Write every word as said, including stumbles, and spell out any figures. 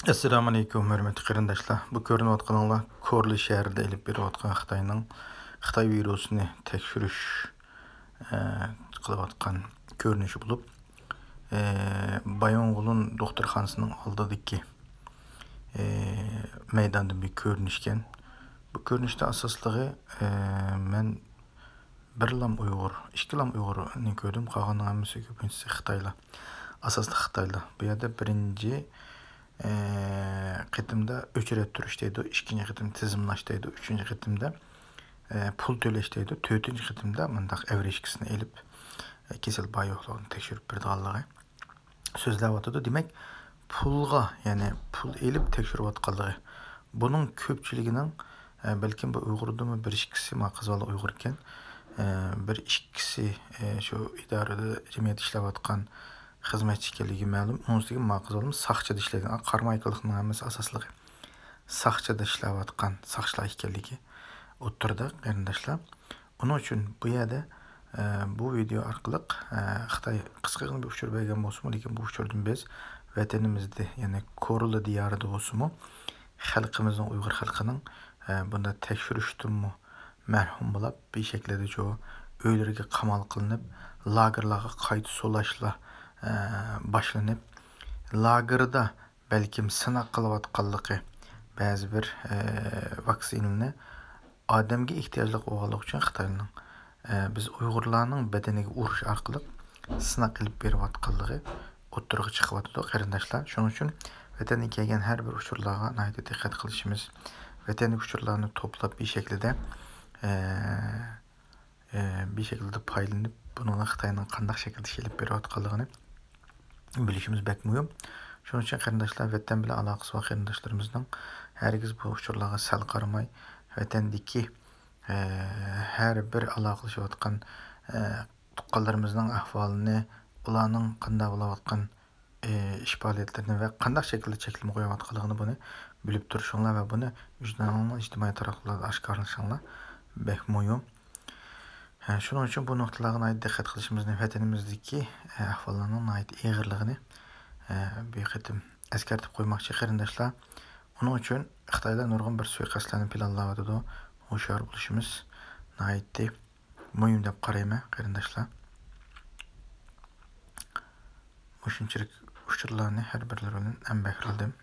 ئەسسالامۇئەلەيكۇم، ھۆرمەتلىك قېرىنداشلار. بۇ كۆرۈنۈۋاتقىنىڭلار كورلا شەھىرىدە ئېلىپ بېرىۋاتقان خىتاينىڭ خىتاي ۋىرۇسىنى تەكشۈرۈش، ئە، قىلىۋاتقان كۆرۈنۈشى بولۇپ، ئە، بايىنغولىن دوختۇرخانىسىنىڭ ئالدىدىكى، ئە، مەيداندىن بىر كۆرۈنۈشكەن. بۇ كۆرۈنۈشتە ئاساسلىقى، ئە، مەن بىرلام ئۇيغۇر، ئىككىلام ئۇيغۇرنى كۆردۈم. قالغاننىڭ ھەممىسى، كۆپىنچىسى خىتايلار. ئاساسلىق خىتايلار. بۇ يەردە بىرىنچى، ئە، قېتىمدا ئۆچرەتتۈرۈش دەيدۇ، ئىككىنچى قېتىم تىزىملاش دەيدۇ، ئۈچىنچى قېتىمدا، ئە، پۇل تۆلەش دەيدۇ، تۆتىنچى قېتىمدا مۇنداق ئەۋرىشكىسىنى ئېلىپ، ئە، كېسەل بار يوقلۇقىنى تەكشۈرۈپ بېرىدىغانلىقى سۆزلەۋاتىدۇ. دېمەك، پۇلغا، يەنى پۇل ئېلىپ تەكشۈرۈۋاتقانلىقى. بۇنىڭ كۆپچىلىكىنىڭ، ئە، بەلكىم بۇ ئۇيغۇردىنمۇ بىر ئىككىسى، ما قىز بالا ئۇيغۇر ئىكەن، ئە، بىر ئىككىسى، ئە، شۇ ئىدارىدە، جەمئىيەتتە ئىشلەۋاتقان خىزمەتچى ئىكەنلىكى مەلۇم. ئۇنىڭ ئۈستىگە ما قىز بالىمۇ ساقچىدا ئىشلەيدىغان، قاراماي قىلىقنىڭ ھەممىسى ئاساسلىقى ساقچىدا ئىشلەۋاتقان ساقچىلار ئىكەنلىكى ئوتتۇرىدا، قېرىنداشلار. ئۇنىڭ ئۈچۈن بۇ يەردە، ئە، بۇ ۋىدېئو ئارقىلىق، ئە، خىتاي قىسقىغىنە بىر ئۇچۇر بەرگەن بولسىمۇ، لېكىن بۇ ئۇچۇردىن بىز ۋەتىنىمىزدە، يەنى كورلا دىيارىدا بولسىمۇ، خەلقىمىزنىڭ، ئۇيغۇر خەلقىنىڭ، ئە، بۇنداق تەكشۈرۈشتىنمۇ مەھرۇم بولاپ، بىر شەكىلدە شۇ ئۆيلىرىگە قامال قىلىنىپ، لاگېرلارغا قايتا سولاشلار، ئە، باشلىنىپ، لاگېردا بەلكىم سىناق قىلىۋاتقانلىقى، بەزى بىر، ئە، ۋاكسىنىنى ئادەمگە ئېھتىياجلىق بولغانلىقى ئۈچۈن خىتاينىڭ، ئە، بىز ئۇيغۇرلارنىڭ بەدىنىگە ئۇرۇش ئارقىلىق سىناق ئېلىپ بېرىۋاتقانلىقى ئوتتۇرىغا چىقىۋاتىدۇ، قېرىنداشلار. شۇنىڭ ئۈچۈن ۋەتەندىن كەلگەن ھەر بىر ئۇچۇرلارغا ناھايىتى دىققەت قىلىشىمىز، ۋەتەندىكى ئۇچۇرلارنى توپلاپ بىر شەكىلدە، ئە، ئە، بىر شەكىلدە پايدىلىنىپ، بۇنىڭدىن خىتاينىڭ قانداق شەكىلدە ئىش ئېلىپ بېرىۋاتقانلىقىنى بىلىشىمىز بەك مۇھىم. شۇنىڭ ئۈچۈن قېرىنداشلار، ۋەتەن بىلەن ئالاقىسى بار قېرىنداشلىرىمىزنىڭ ھەرگىز بۇ ئۇچۇرلارغا سەل قارىماي، ۋەتەندىكى، ئە، ھەر بىر ئالاقىلىشىۋاتقان، ئە، تۇغقانلىرىمىزنىڭ ئەھۋالىنى، ئۇلارنىڭ قانداق بولۇۋاتقان، ئى، ئىش پائالىيەتلىرىنى ۋە قانداق شەكىلدە چەكلىمە قويۇۋاتقانلىقىنى بۇنى بىلىپ تۇرۇشۇڭلار ۋە بۇنى ئىجتىمائىي، ئىجتىمائىي تاراتقۇلاردا ئاشكارىلىشىڭلار بەك مۇھىم. ھە، شۇنىڭ ئۈچۈن بۇ نۇقتىلارغا ناھايىتى دىققەت قىلىشىمىزنى، ۋەتىنىمىزدىكى، ئە، ئەھۋاللارنىڭ ناھايىتى ئېغىرلىقىنى، ئە، بىر قېتىم ئەسكەرتىپ قويماقچى، قېرىنداشلار. ئۇنىڭ ئۈچۈن خىتايلار نۇرغۇن بىر سۇيىقەستلەرنى پىلانلاۋاتىدۇ. ھوشيار بولۇشىمىز ناھايىتى مۇھىم دەپ قارايمەن، قېرىنداشلار. مۇشۇنچىلىك ئۇچۇرلارنى ھەر بىرلىرى بىلەن ھەمبەھىرلىدىم.